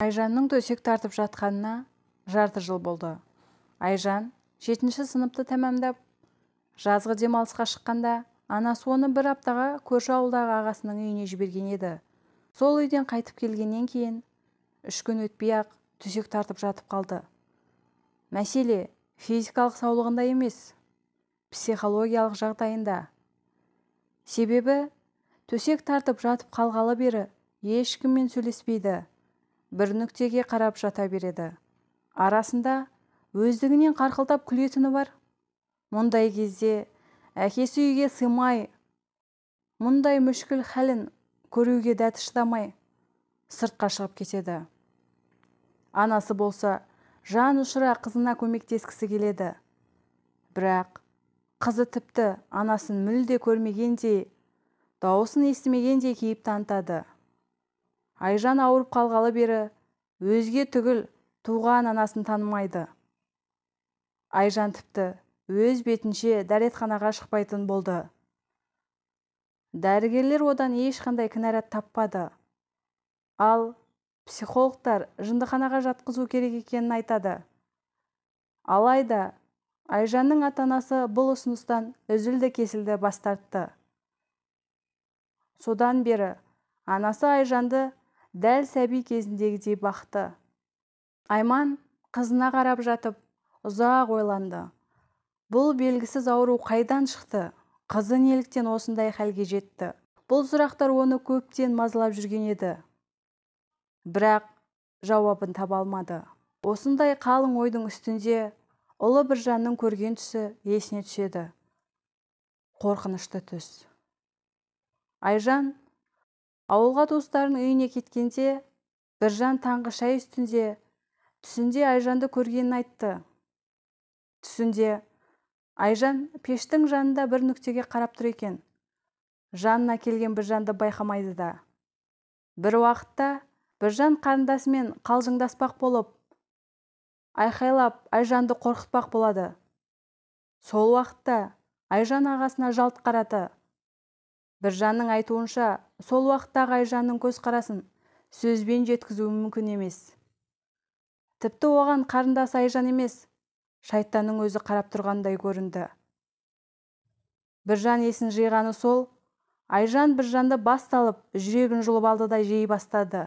Айжанның төсек тартып жатқанына жарты жыл болды. Айжан 7-ші сыныпты тәмамдап, жазғы демалысқа шыққанда анасы оны бір аптаға көрші ауылдағы ағасының үйіне жіберген еді. Сол үйден қайтып келгеннен кейін 3 күн өтпей-ақ төсек тартып жатып қалды. Мәселе физикалық саулығында емес, психологиялық жағдайында. Себебі төсек тартып жатып қалғалы бері ешкіммен сөйлеспейді, бір нүктеге қарап жата береді. Арасында өздігінен қарқылдап күлетіні бар. Мұндай кезде әкесі үйге сыймай, мұндай мүшкіл халін көруге дәті шыдамай, сыртқа шығып кетеді. Анасы болса, жан ұшыра қызына көмектескісі келеді. Бірақ қызы тіпті анасын мүлде көрмегендей, дауысын естімегендей кейіп танытады. Айжан ауырып қалғалы бері өзге түгіл туған анасын танымайды. Айжан тіпті өз бетінше дәретханаға шықпайтын болды. Дәрігерлер одан ешқандай кінәрат таппады. Ал психологтар жындыханаға жатқызу керек екенін айтады. Алайда Айжанның ата-анасы бұл ұсыныстан үзілді-кесілді бас тартты. Содан бері анасы Айжанды дәл сәби кезіндегідей бақты. Айман қызына қарап жатып ұзақ ойланды. Бұл белгісіз ауру қайдан шықты? Қызы неліктен осындай халге жетті? Бұл сұрақтар оны көптен мазалап жүрген еді. Бірақ жауабын таба алмады. Осындай қалың ойдың үстінде ұлы Біржанның көрген түсі есіне түседі. Қорқынышты түс. Айжан ауылға туыстарының үйіне кеткенде Біржан таңғы шай үстінде түсінде Айжанды көргенін айтты. Түсінде Айжан пештің жанында бір нүктеге қарап тұр екен. Жанына келген Біржанды байқамайды да. Бір уақытта Біржан қарындасымен қалжыңдаспақ болып, айқайлап Айжанды қорқытпақ болады. Сол уақытта Айжан ағасына жалт қарады. Біржанның айтуынша, сол уақыттағы Айжанның көзқарасын сөзбен жеткізу мүмкін емес. Тіпті оған қарындасы Айжан емес, шайтанның өзі қарап тұрғандай көрінді. Біржан есін жиғаны сол, Айжан Біржанды бас салып, жүрегін жұлып алды да жей бастады.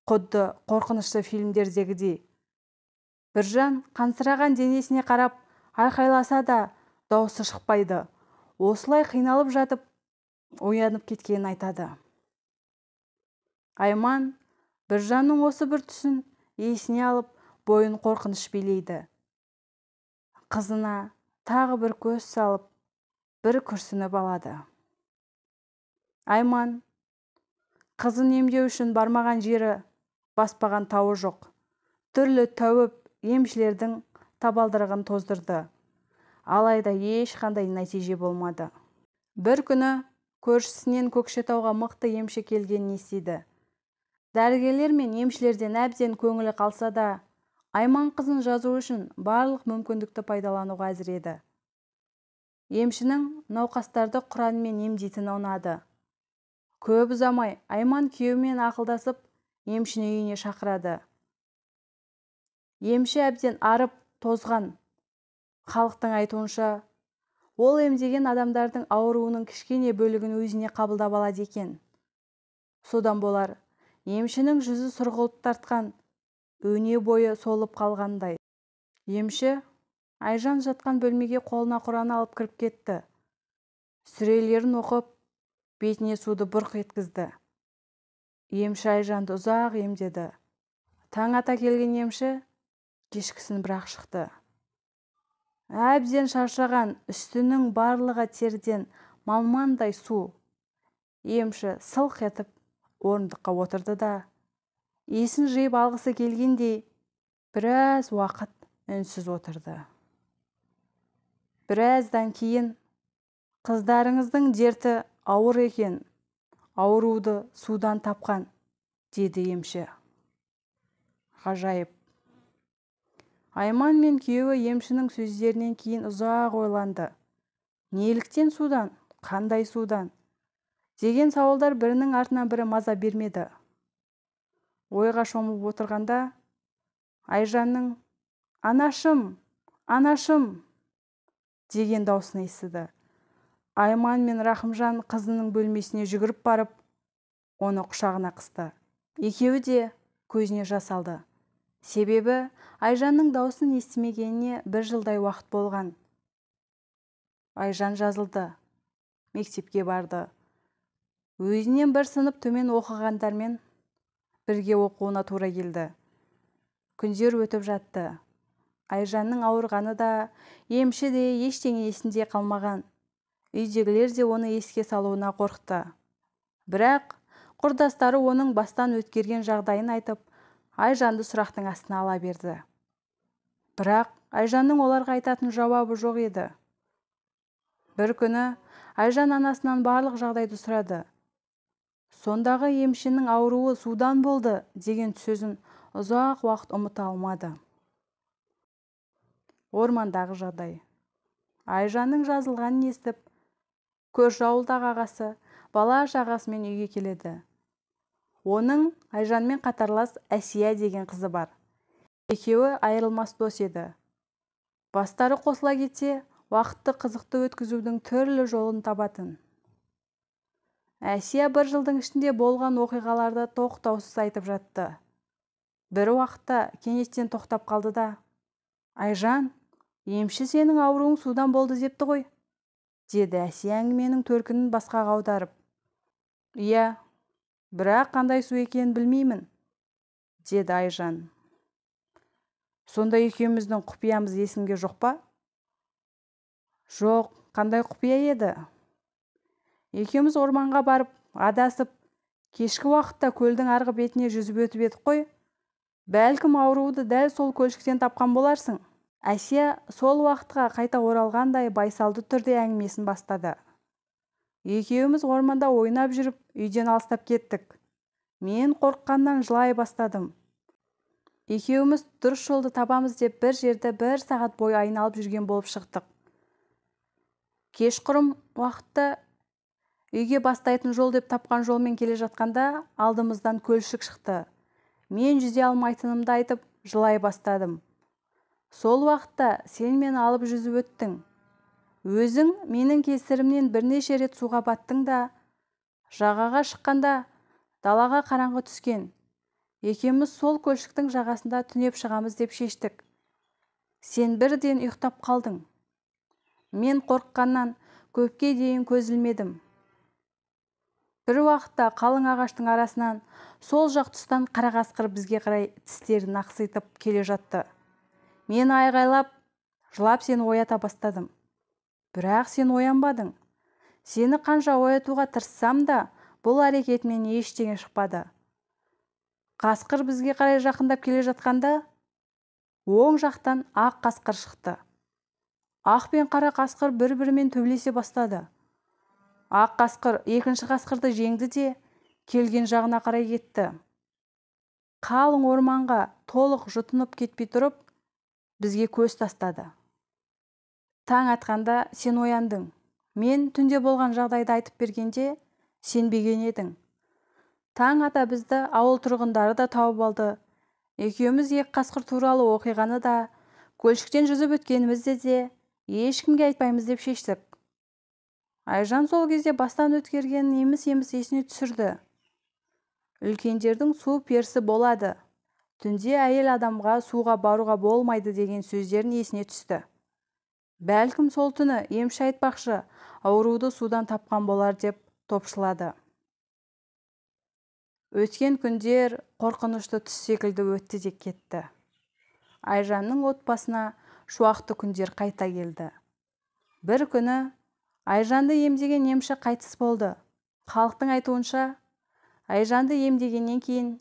Құдды қорқынышты фильмдердегідей. Біржан қансыраған денесіне қарап, айқайласа да дауысы шықпайды. Осылай қиналып жатып, оянып кеткенін айтады. Айман Біржанның осы бір түсін есіне алып, бойын қорқыныш билейді. Қызына тағы бір көз салып, бір күрсініп алады. Айман қызын емдеу үшін бармаған жері, баспаған тауы жоқ. Түрлі тәуіп емшілердің табалдырығын тоздырды. Алайда ешқандай нәтиже болмады. Бір күні көршісінен Көкшетауға мықты емші келгенін естиді. Дәрігерлер мен емшілерден әбден көңілі қалса да, Айман қызын жазу үшін барлық мүмкіндікті пайдалануға әзір еді. Емшінің науқастарды Құранмен емдейтіні ұнады. Көп ұзамай Айман күйеуімен ақылдасып, емшіні үйіне шақырады. Емші әбден арып, тозған. Халықтың айтуынша, ол емдеген адамдардың ауруының кішкене бөлігін өзіне қабылдап алады екен. Содан болар, емшінің жүзі сұрғылт тартқан, өне бойы солып қалғандай. Емші Айжан жатқан бөлмеге қолына Құран алып кіріп кетті. Сүрелерін оқып, бетіне суды бұрқ еткізді. Емші Айжанды ұзақ емдеді. Таң ата келген емші кешкісін бірақ шықты. Әбден шаршаған, үстінің барлығы терден малмандай су. Емші сылқ етіп орындыққа отырды да, есін жиып алғысы келгендей біраз уақыт үнсіз отырды. Біраздан кейін, қыздарыңыздың дерті ауыр екен, ауруды судан тапқан, деді емші. Ғажайып. Айман мен күйеуі емшінің сөздерінен кейін ұзақ ойланды. Неліктен судан, қандай судан деген сауалдар бірінің артынан бірі маза бермеді. Ойға шомып отырғанда Айжанның «Анашым, анашым!» деген даусын естіді. Айман мен Рахымжан қызының бөлмесіне жүгіріп барып, оны құшағына қысты. Екеуі де көзіне жас алды. Себебі Айжанның даусын естімегеніне бір жылдай уақыт болған. Айжан жазылды, мектепке барды. Өзінен бір сынып төмен оқығандармен бірге оқуына тура келді. Күндер өтіп жатты. Айжанның ауырғаны да, емші де ештеңе есінде қалмаған. Үйдегілер де оны еске салуына қорықты. Бірақ құрдастары оның бастан өткерген жағдайын айтып, Айжанды сұрақтың астына ала берді. Бірақ Айжанның оларға айтатын жауабы жоқ еді. Бір күні Айжан анасынан барлық жағдайды сұрады. Сондағы емшінің ауруы судан болды деген сөзін ұзақ уақыт ұмыта алмады. Ормандағы жағдай. Айжанның жазылғанын естіп, көрші ауылдағы ағасы бала шағасымен үйге келеді. Оның Айжанмен қатарлас Әсия деген қызы бар. Екеуі айырылмас дос еді. Бастары қосыла кетсе, уақытты қызықты өткізудің түрлі жолын табатын. Әсия бір жылдың ішінде болған оқиғаларды тоқтаусыз айтып жатты. Бір уақытта кенеттен тоқтап қалды да, «Айжан, емші сенің ауруың судан болды депті ғой», деді Әсия әңгіменің төркінін басқаға аударып. «Иә, бірақ қандай су екенін білмеймін», деді Айжан. «Сонда екеуміздің құпиямыз есіңде жоқ па?» «Жоқ, қандай құпия еді?» «Екеуміз орманға барып, адасып, кешкі уақытта көлдің арғы бетіне жүзіп өтіп едік қой. Бәлкім ауруды дәл сол көлшіктен тапқан боларсың». Әсия сол уақытқа қайта оралғандай байсалды түрде әңгімесін бастады. Екеуміз орманда ойнап жүріп, үйден алыстап кеттік. Мен қорыққаннан жылай бастадым. Екеуміз дұрыс жолды табамыз деп бір жерді бір сағат бойы айналып жүрген болып шықтық. Кешқұрым уақытта үйге бастайтын жол деп тапқан жолмен келе жатқанда алдымыздан көлшік шықты. Мен жүзе алмайтынымды айтып, жылай бастадым. Сол уақытта сен мені алып жүзіп өттің. Өзің менің кесірімнен бірнеше рет суға баттың да, жағаға шыққанда далаға қараңғы түскен. Екеуміз сол көлшіктің жағасында түнеп шығамыз деп шештік. Сен бірден ұйықтап қалдың. Мен қорыққаннан көпке дейін көз ілмедім. Бір уақытта қалың ағаштың арасынан сол жақ тұстан қара қасқыр бізге қарай тістерін ақситып келе жатты. Мен айғайлап, жылап сені оята бастадым. Бірақ сен оянбадың. Сені қанша оятуға тырыссам да, бұл әрекетімнен ештеңе шықпады. Қасқыр бізге қарай жақындап келе жатқанда, оң жақтан ақ қасқыр шықты. Ақ пен қара қасқыр бір-бірімен төбелесе бастады. Ақ қасқыр екінші қасқырды жеңді де, келген жағына қарай кетті. Қалың орманға толық жұтынып кетпей тұрып, бізге көз тастады. Таң атқанда сен ояндың. Мен түнде болған жағдайды айтып бергенде сенбеген едің. Таң ата бізді ауыл тұрғындары да тауып алды. Екеуміз екі қасқыр туралы оқиғаны да, көлшіктен жүзіп өткенімізді де ешкімге айтпаймыз деп шештік. Айжан сол кезде бастан өткергенін еміс-еміс есіне түсірді. Үлкендердің су перісі болады. Түнде әйел адамға суға баруға болмайды деген сөздерін есіне түсті. Бәлкім сол түні емші айтпақшы, ауруды судан тапқан болар деп топшылады. Өткен күндер қорқынышты түс секілді өтті де кетті. Айжанның отбасына шуақты күндер қайта келді. Бір күні Айжанды емдеген емші қайтыс болды. Халықтың айтуынша, Айжанды емдегеннен кейін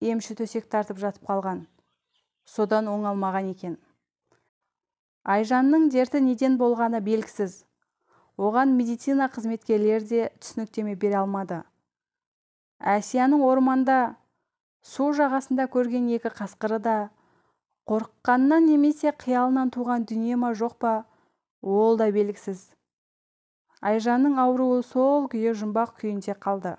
емші төсек тартып жатып қалған. Содан оңалмаған екен. Айжанның дерті неден болғаны белгісіз. Оған медицина қызметкерлері де түсініктеме бере алмады. Әсияның орманда су жағасында көрген екі қасқыры да қорыққаннан немесе қиялынан туған дүние ма жоқ па, ол да белгісіз. Айжанның ауруы сол күйі жұмбақ күйінде қалды.